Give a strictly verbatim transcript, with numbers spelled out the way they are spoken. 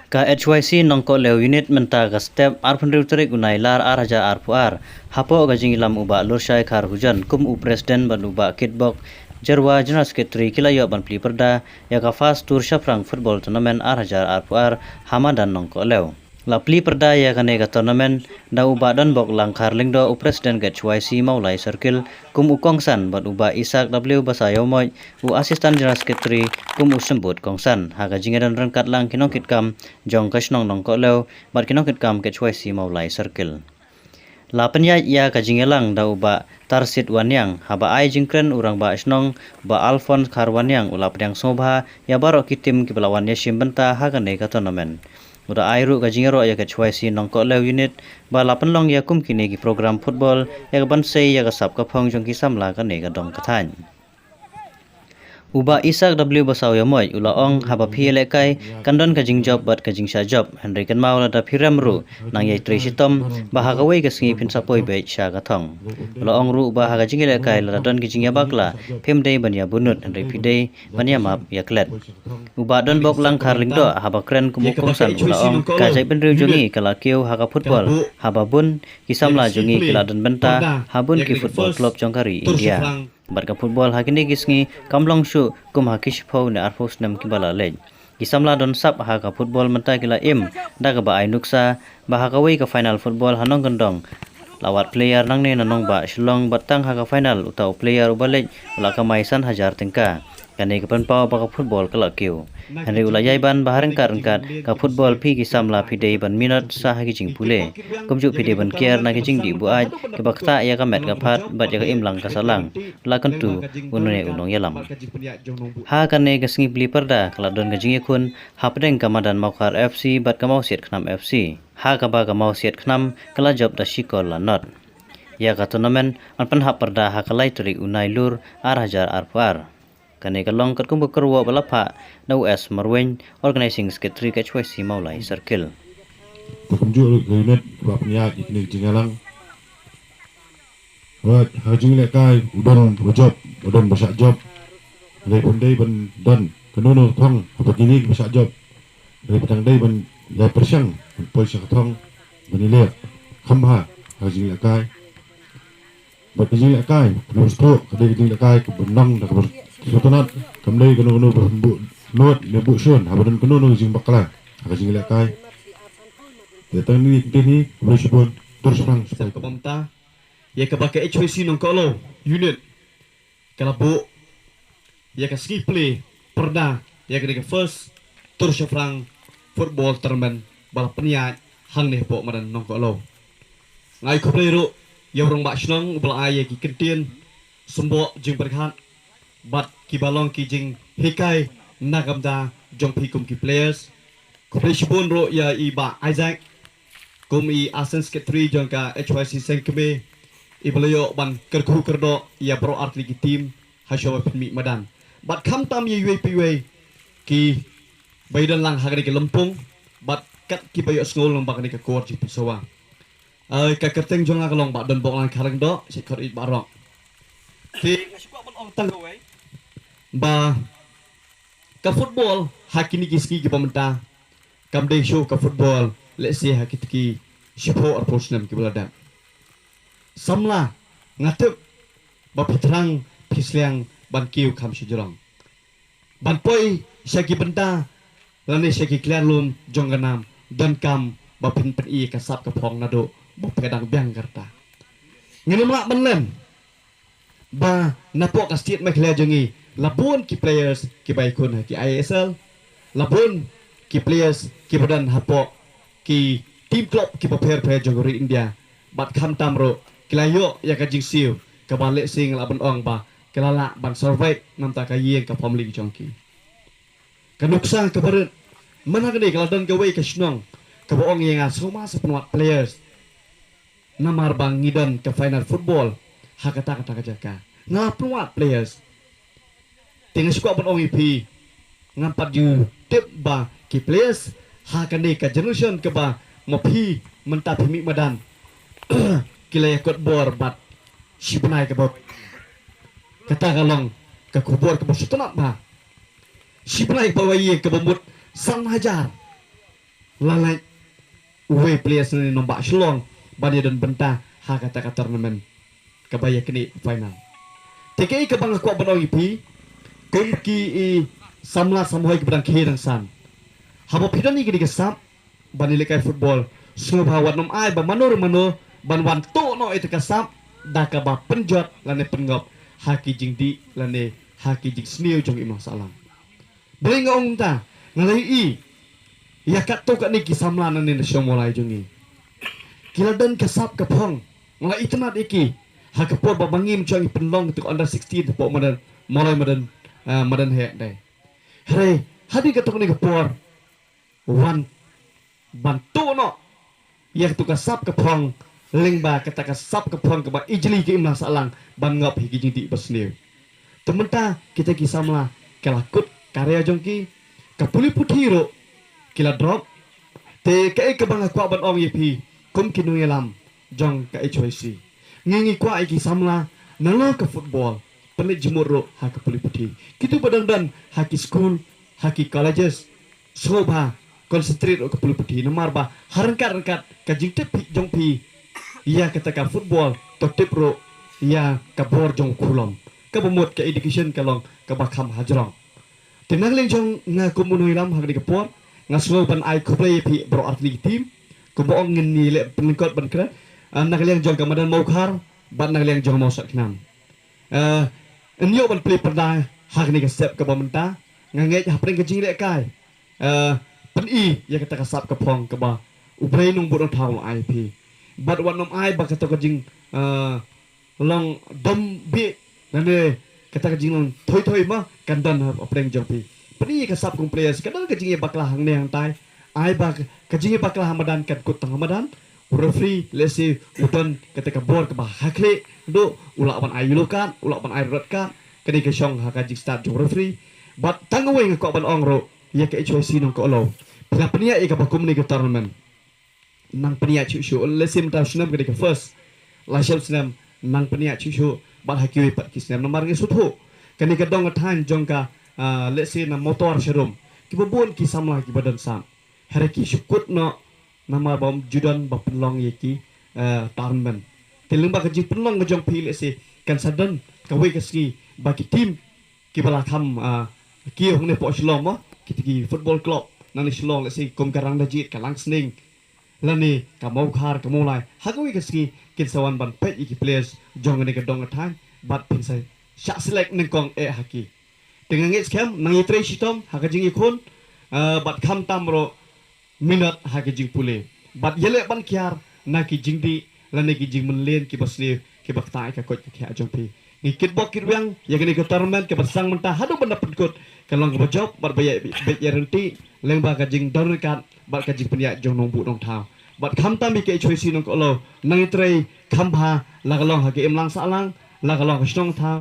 Ka H Y C Nongkohlew Unit mynta ka step arphew hynriew tarik u Nailar ar hajar arphew ar, hapoh ka jingïalam u Bah Lurshai Kharhujon kum u President bad u Bah Kitbok Jarwa General Secretary ki la ïoh ban plie pyrda ïa ka first tour shaphrang football tournament ar hajar arphew ar ha madan Nongkohlew. La plie pyrda ïa kane ka tournament da u Bah Donbok Langkhar Lyngdoh, u President ka H Y C Mawlai Circle, kum u kongsan bad u Bah Isaac W Basaiawmoit, u Assistant General Secretary, kum u symbud kongsan ha ka jingïadon ryngkat lang ki nongkitkam jong ka shnong Nongkohlew bad ki nongkitkam ka H Y C Mawlai Circle. La pynïaid ïa ka jingïalang da u Bah Tarsit Wanniang, haba ai jingkren u Rangbah Shnong Bah Alphonse Kharwanniang u la pdiang sngewbha ïa baroh ki tim kiba la wan ïashim bynta ha kane ka tournament. U da ai ruh ka jingïaroh ïa ka H Y C Nongkohlew Unit ba la pynlong ïa kum kine ki program football ïa ka ban sei ïa ka sap ka phong jong ki samla kane ka dong ka thaiñ. U Bah Isaac W Basaiawmoit u la ong, haba phi ïalehkai kan don ka jingjop bad ka jingshah jop, hynrei kynmaw lada phi rem ruh nang ïai trei shitom ba ha kawei ka sngi phin sa poi beit sha ka thong. U la ong ruh ba ha ka jingïalehkai lada don ka jingïabakla phim dei ban ïabunut, hynrei phi dei ban ïamap ïaklet. U Bah Donbok Langkhar Lyngdoh haba kren kum u kongsan u la ong, ka jaitbynriew jong ngi ka la kiew ha ka football, haba bun ki samla jong ngi ki la don bynta ha bun ki football club jong ka ri India. Bad ka football ha kine ki sngi kam long shuh kum ha ki shiphew ne arphew snem kiba la leit. Ki samla don sap ha ka football mynta ki la im da kaba ai nuksa ba ha kawei ka final football ha nongkyndong la wad player nangne na nongbah Shillong bad tang ha ka final uta u player uba leit u la kamai san hajar tyngka. Kane ka pynpaw ba ka football ka la kiew. Hynrei u la ïai ban ba ha ryngkat ryngkat ka football phi ki samla phi dei ban minot sa ha ki jingpule. Kumjuh phi dei ban kiar na ki jingdih buaid kiba ktah ïa ka met ka phad bad ïa ka imlang ka sahlang, la kyntu une u nongïalam. Ha kane ka sngi plie pyrda ka la don ka jingïakhun hapdeng ka madan Mawkhar F C bad ka Mawsiat Khnam F C, ha kaba ka Mawsiat Khnam ka la jop da shi kol la not. Ïa ka tournament yn pynhap pyrda ha ka lai tarik u Nailur ar hajar arphew ar. Kane ka long katkum ka kyrwoh ba la phah na u S Marwein, Organizing Secretary ka H Y C Mawlai Circle. Kumjuh ruh ka unit ba pynïaid ïa kine ki jingïalang. Wat ha ka jinglehkai u don ba jop, u don ba shah jop. Hynrei phin dei ban don kano kano ka thong haba kine kiba shah jop. Hynrei phin dang dei ban ïai pyrshang ban poi sha ka thong ban ïaleh kham bha ha ka jinglehkai. Bad ka jinglehkai kaba sdang ka dei ka jinglehkai kaba nang da kaba sngewtynnat, kam dei kano kano ba buh nud ne buh shun haba don kano kano ka jingbakla ha ka jinglehkai. Te tang kine ki ktien hi, khublei shibun, tur shaphrang. Sa kaba mynta ïa kaba ka H Y C Nongkohlew Unit ka la buh ïa ka sngi plie pyrda ïa kane ka first tur shaphrang football tournament ba la pynïaid hangne hapoh madan Nongkohlew. Nga ai khublei ruh ïa u rangbah shnong uba la ai ïa ki kyntien symboh jingpyrkhat bad kiba long ki jinghikai na ka bynta jong phi kum ki players. Khublei shibun ruh ïa i Bah Isaac kum i Assistant Secretary jong ka H Y C Seng Kmie, iba la ïoh ban kyrkhu kyrdoh ïa baroh artylli ki team ha shuwa ba phin mih madan. Bad khamtam ïa iwei pa iwei kiba ïadon lang ha kane ka lympung bad kat kiba ïohsngew lang ba kane ka kor jingpynsawa. Ai, ka kyrteng jong nga ka long Bah Donbok Langkhar Lyngdoh, sha khot ïa i Bah Rok. Te nga shu kwah ban ong tang kawei ba ka football ha kine ki sngi kiba mynta kam dei shuh ka football lehse ha kito ki shiphew arphew snem kiba la dep. Samla, nga tip ba phi thrang phi sliang ban kiew kham shajrong ban poi sha ki bynta lane sha ki kliar lum jong ka nam, donkam ba phin pyni ka sap ka phong naduh ba phi dang biang ka rta. Ngin ym lah ban lem ba napoh ka state Meghalaya jong ngi la bun ki players kiba ïakhun ha ki I S L, la bun ki players kiba don hapoh ki team club kiba pher pher jong ka ri India. Bad khamtam ruh ki la ïoh ïa ka jingsiew kaba lehse nga lah ban ong ba ki la lah ban survive na ka bynta ka ïing ka family jong ki. Ka nuksa kaba rit, mynta ka dei ka la don kawei ka shnong kaba ong ïa nga, sngewbha sa pynwad players. Namar ba ngi don ka final football ha kata kata ka jaka. Nga pynwad players. Te nga shu kwah ban ong ïa phi, ngam pat ju tip ba ki players ha kane ka generation kaba ma phi mynta phi mih madan ki la ïakut bor bad shi bnai kaba, kata ka long ka khubor kaba sngewtynnat bha. Shi bnai kaba ïa kaba mut san hajar. La leit uwei players na nongbah Shillong ban ïa don bynta ha kata ka tournament kaba ïa kane final. Te kaei kaba nga kwah ban ong ïa phi kum ki i samla samhoi kiba dang khie dang san. Haba phi don ïa kane ka sap ban ïalehkai football, sngewbha wat nym ai ba mano re mano ban wan tuh noh ïa kata ka sap da kaba pynjot lane pynngop ha ki jingdih lane ha ki jingsniew jong i imlang sahlang. Balei nga ong kumta? Nga la ïohi ïa katto katne ki samla nangne na shnong Mawlai jong ngi. Ki la don ka sap ka phong. Nga la itynnad ïa ki ha ka por ba ma ngi mynta ngi pynlong ïa ka under sixteen hapoh madan Mawlai madan, ah, madan heh dei. Hynrei hadien katto katne ka por wan ban tuh noh ïa kata ka sap ka phong, lyngba kata ka sap ka phong kaba ijli ka imlang sahlang ban ngop hi ki jingdih ba sniew. Te mynta kita ki samla ki la kut career jong ki, ka pule puthi ruh ki la drop. Te kaei kaba nga kwah ban ong ïa phi kum ki nongïalam jong ka H Y C, ngi ngi kwah ïa ki samla nalor ka football pynleit jingmut ruh ha ka pule puthi. Kito ba dang don ha ki school, ha ki colleges, sngewbha concentrate ruh ka pule puthi, namar ba ha ryngkat ryngkat ka jingtip phi jong phi ïa kata ka football, to tip ruh ïa ka bor jong u khulom. Kaba mut ka education ka long kaba kham hajrong. Te na ka liang jong nga kum u nongïalam ha kane ka por, nga sngew ban ai khublei ïa phi baroh artylli ki team. Kumba ong ngin ïaleh pynlyngkot ban kren, ah, na ka liang jong ka madan Mawkhar bad na ka liang jong Mawsat Khnam. Eh, yn ïoh ban plie pyrda ha kane ka step kaba mynta. Nga ngeit hapdeng ka jingïalehkai, eh, pyni ïa kata ka sap ka phong kaba U Blei Nongbuh Nongthaw u la ai ïa phi. Bad wat nym ai ba kata ka jing, eh, long dom bih lane kata ka jinglong thoi thoi ma kan don hapdeng jong phi. Pyni ïa ka sap kum players, ka don ka jingïabakla hangne hangtai. Ai ba ka jingïabakla ha madan kan kut tang ha madan. U referee lehse u don kata ka bor kaba ha khlieh, duh u lah ban ai yellow card, u lah ban ai red card. Kane ka shong ha ka jingstad jong u referee. Bad tang kawei nga kwah ban ong ruh ïa ka H Y C Nongkohlaw, phi la pynïaid ïa kaba kum kane ka tournament. Nang pynïaid shuh shuh, lehse mynta u snem kane ka first, la shem snem nang pynïaid shuh shuh bad ha kiwei pat ki snem, namar ngi sngewthuh kane ka dong ka thaiñ jong ka, ah, lehse na Mawtor Sharum, kiba bun ki samla kiba don sap. Hynrei ki shu kut noh namar ba ym ju don ba pynlong ïa ki, eh, tournament. Te lyngba ka jingpynlong ka jong phi lehse kan sa don kawei ka sngi ba ki team kiba la kham, ah, kiew hangne hapoh Shillong mo, kita ki football club nangne Shillong lehse kum ka Rangdajied, ka Langsning, lane ka Mawkhar, ka Mawlai, ha kawei ka sngi kin sa wan ban peit ïa ki players jong kane ka dong ka thaiñ bad phin sa shah select nyngkong eh ha ki. Te nga ngeit skhem nang ïatrei shitom ha ka jingïakhun, eh, bad khamtam ruh minot ha ka jingpule bad ïaleh ban kiar na ki jingdih lane ki jingmynlien kiba sniew kiba ktah ïa ka koit ka khiah jong phi. Ngi kitbok kitrwiang ïa kane ka tournament kaba sdang mynta haduh ban da pynkut ka long kaba jop bad ba ïa beit ïa ryntih lyngba ka jingdon ryngkat bad ka jingpynïaid jong Nongbuh Nongthaw. Bad khamtam ïa ka H Y C Nongkohlaw nang ïatrei kham bha, la ka long ha ka imlang sahlang, la ka long ha ka shnong thaw,